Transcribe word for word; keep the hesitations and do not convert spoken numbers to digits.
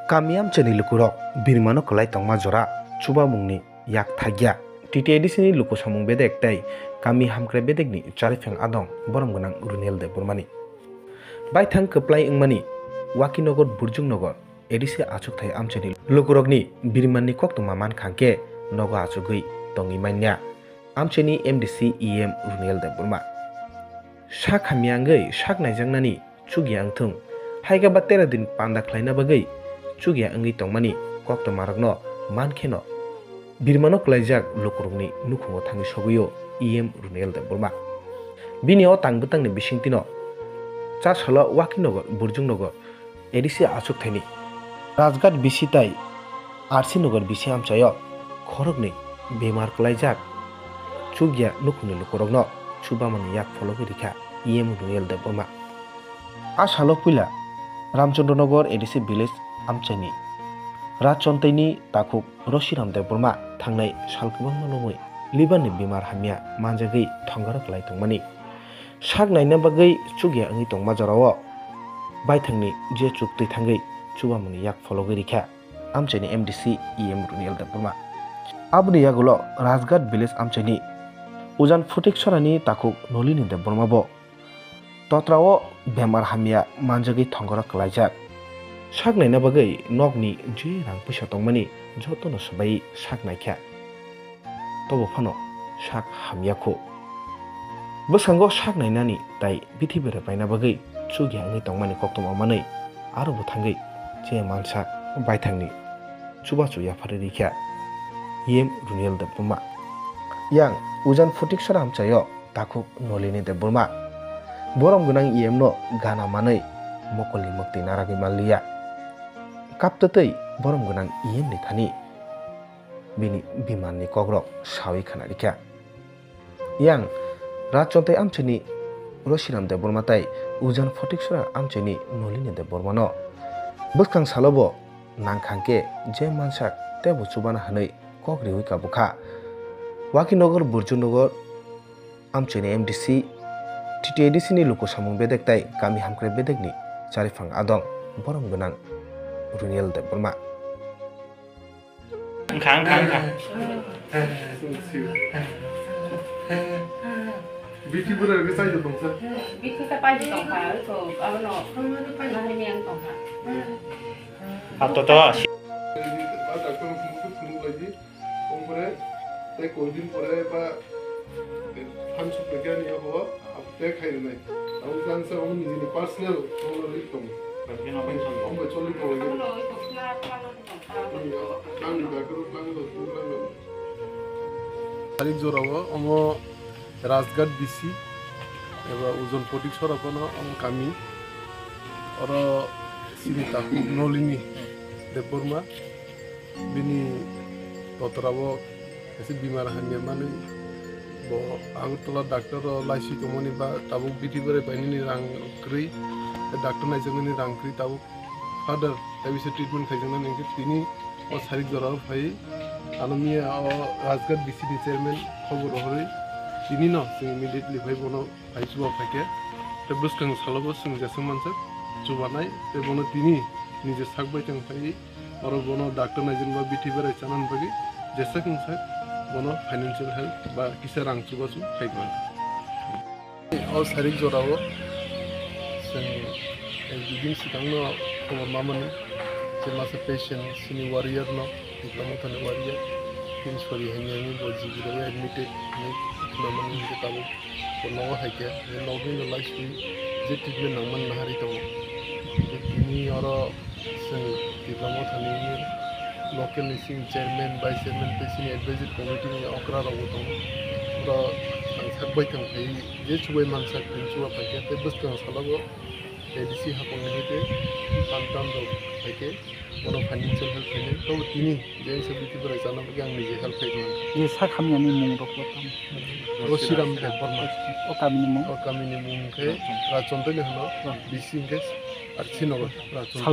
Kami amchaini lukurok birmano kwlai tongma jora chubamungni yak thakya. T T A D C ni luku samung bedek tei kami hamkrai bedekni chariphang adong borom gwnang Runiel Debbarmani. Baithang kwplai wngmani Wakinogar Burjungnogor A D C achukthai amchaini lukurokni birimanni koktwma mankha hwnkhe nogo achugwi tongwi manya amchaini M D C E M Runiel Debbarma. Sak hamya wngwi sak naijaknani chukya wngthung, haikhe ba tero din panda khlaina bagwi chukya wngwi tongmani koktwmarokno mankheno birmano kwlaijak lukurokni nukhungo thangwi sogwio E M Runiel Debbarma. Bini o tang bwtangni bisingtwino chasalo Wakinogar Burjungnogor A D C achukthani Rajghat B C tai R C Nagar B C amchaio khoroknwi bemar kwlaijak chukya nukhungni lukurokno chubamani yak phologwi rikha E M Runiel Debbarma. A salo puila Ramchandranagar A D C village amchaini Rajchontaini takhuk Rosiram Debbarma thangnai sal kwbangma lomwi liver ni bemar hamya manjagwi thongaro kwlai tongmani. Sak naina bagwi chukya wngwi tongma jorao baithangni je chuktwi thangwi chubamani yak phologwi rikha amchaini M D C E M Runiel Debbarma. Aboni yagulo Rajghat village amchaini Ujan Phutiksorani takhuk Nolini Debbarma bo totrao bemar hamya manjagwi thongoro kwlaijak. Sak naina bagwi nokni je rang puisa tongmani jotono swbai sak naikha. Tobo phano sak hamya kho. Bwskango sak nainani tai bithi bere paina bagwi chukya wngwi tongmani koktwma manwi aro bwthangwi je mansa baithangni chubachu yapharwi rikha E M Runiel Debbarma. Yang Ujan Phutiksoram amchaio takhuk Nolini Debbarma borom gwnang E M no gana manwi mokolni mwktwi naragwi manliya. Kaptwtwi borom gwnang E M ni thani bini bimanni kokrok sawi khna rikha. Yang Rajchontai amchaini Rosiram Debbarma tai Ujan Photiksora amchaini Nolini Debbarmano bwskang salo bo nangkhangkhe je mansak teibo chubana hwnwi kok riwi kabukha. Wakinogar Burjunogor amchaini M D C, T T A D C ni luku samung bedek tai kami hamkrai bedekni chariphang adong borom gwnang Runiel Debbarma. Wngkha, wngkha, wngkha. Bithi bwrwi rwgwi chai tong sir. Bithi ta paidi tongkha, oi to, abono nahari miyang tongkha. Ato to. Ba doctor phunuk phunuk lai di. Ompore tei koi din pore ba thansuk pekya ni abo. Tei khairwnai. Abo khe ang sa omo nijini personal omo ri tong. Omo choli tong. Ang ni dakoro klang do, klang do. Tarik jorao omo Rajghat B C eba Ujon Potik sora phano omo kami. Oro sini takhuk Nolini Debbarma. Bini totra o kaisa bimar hamya manwi bo Agartala doctor o laiswi tongmani ba tabuk bithi bwrwi painani rang kwrwi, tei doctor naijaknani rang kwrwi, tabuk father tei bisa treatment khaijaknani hwnkhe tini o sarik jora o phai ano miya o Rajghat B C ni chairman khobor rohorwi tini no chwng immediately phai bono phai chuba phaikhe, tei bwskang salo bo chwng jeswk mansak chubanai, tei bono tini nije sak bai tong phai, oro bono doctor naijaknai bithi berai chanani bagwi jeswk wngsak bono financial help ba kisa rang chubachu khai mano. O sarik jorao chwng ek dui din swkangno khobor mamani je masa patient chini warrior no, Tipra Mothani warrior, tin sori hamya wngwi bo G B rogo admitted hinwi khwnamani hinkhe tabuk. Bo nogo hai khe, je nogwi no laiswi je treatment nangmani naharwi tongo. Tei tini oro chwng Tipra Mothani local ni chini chairman, vice chairman tei chini advisory committee ni okra rok bo tongo. Oro ang sak bai tong phai je chubai mansak tini chuba phaikhe tei bwskang salo bo A D C hapang ni hai tei pantan rok hai khe. Bono financial help khainai. Tobo tini je wngsa bithi bwrwi chana bagwi ang nije help khai mano. Je sak hamyani mung rok bo tamo? Rosiram Debbarma. O kamini mung? O kamini mung khe Rajchondani hwno, B C hwnkhe R C Nagar, Rajchondani.